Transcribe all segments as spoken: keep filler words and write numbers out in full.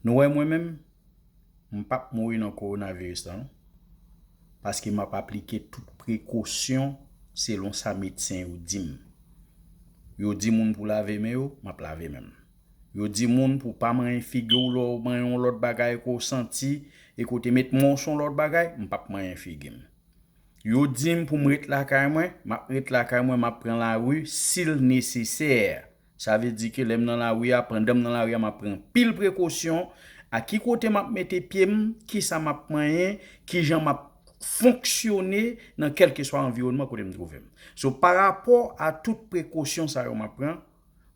Nou wè mwen menm, m p ap mouri nan kowonaviris la non. Paske m ap aplike tout prekosyon selon sa medsen yo di m. Yo di moun pou lave men yo, m ap lave men m. Yo di moun pou pa manyen figi w lè w manyen yon lòt bagay ke w santi e ke w te met men w sou yon lòt bagay, m p ap manyen figi m. Yo di m pou m ret lakay mwen, m ap ret lakay mwen, m ap pran lari si l nesesè. Sa vle di ke lè m nan lari a, pandan m nan lari a, m ap pran anpil prekosyon. A ki kote m ap mete pye m, kisa m ap manyen, kijan m ap fonksyone nan kèlkeswa anviwònman kote m twouve m. So, pa rapò a tout prekosyon sa yo m ap pran,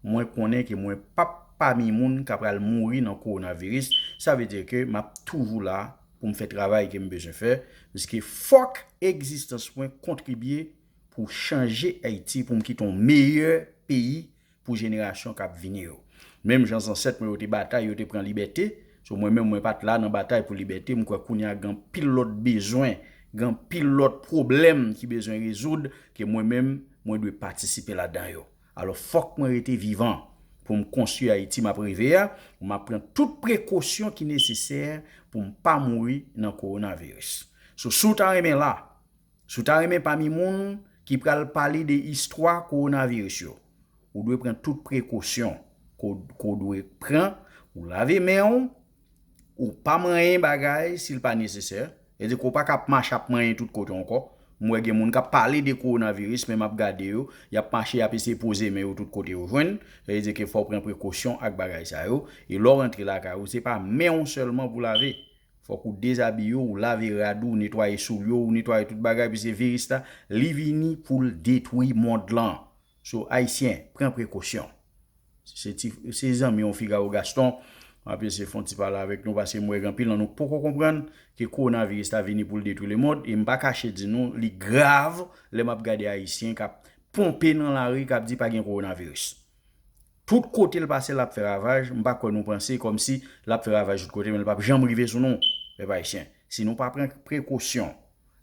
mwen konnen ke mwen p ap pami moun k ap pral mouri nan kowonaviris. Sa vle di ke m ap toujou la pou m fè travay ke m bezwen fè, paske fòk egzistans mwen kontribye pou chanje Ayiti, pou m kite yon meyè peyi pou jenerasyon k ap vini yo. Menm jan zansèt mwen yo te batay, yo te pran libète, so mwen menm mwen pa t la nan batay pou libète, m kwè kounye a gen anpil lòt bezwen, gen anpil lòt pwoblèm ki bezwen rezoud, ke mwen menm mwen dwe patisipe ladan yo. Alò, fòk mwen rete vivan pou m konstwi Ayiti m ap reve a, m ap pran tout prekosyon ki nesesè pou m pa mouri nan kowonaviris. So, si w ta renmen la, si w ta renmen pami moun ki pral pale de istwa kowonaviris yo, ou dwe pran tout prekosyon ke w, ke w dwe pran. Ou lave men w, ou pa manyen bagay si l pa nesesè. Sètadi ke w pa ka ap mache ap manyen tout kote ankò. M wè gen moun k ap pale de kowonaviris, men m ap gade yo, y ap mache, y ap eseye poze men yo tout kote yo jwenn. Sètadi ke fò w pran prekosyon ak bagay sa yo. E lè w rantre lakay ou, se pa men w sèlman pou w lave. Fòk ou dezabiye w, ou lave rad ou, ou netwaye soulye w, ou netwaye tout bagay, piske viris la, li vini pou l detwi mond lan. So, Ayisyen, pran prekosyon. Se ti, se zanmi w Figaro Gaston, m ap eseye fè yon ti pale avèk nou, paske m wè gen anpil nan nou poko konprann ke kowonaviris la vini pou l detwi lemonn, e m pa kache di nou, li grav lè m ap gade Ayisyen k ap ponpe nan lari, k ap di pa gen kowonaviris. Tout kote l pase, l ap fè ravaj. M pa kwè nou panse kòmsi l ap fè ravaj tout kote, men l p ap janm rive sou nou, pèp ayisyen. Si nou pa pran prekosyon,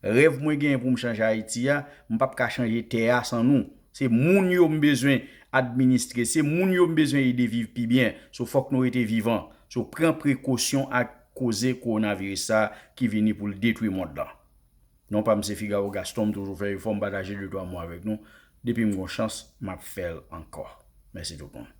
rèv mwen genyen pou m chanje Ayiti a, m p ap ka chanje tè a san nou. Se moun yo m bezwen administre, se moun yo m bezwen ede viv pi byen. So, fòk nou rete vivan. So, pran prekosyon ak koze kowonaviris sa ki vini pou l detwi mond lan. Non pa m se Figaro Gaston, m toujou fè efò, m pataje de twa mo avèk nou. Depi m gon chans, m ap fè l ankò. Mèsi tout moun.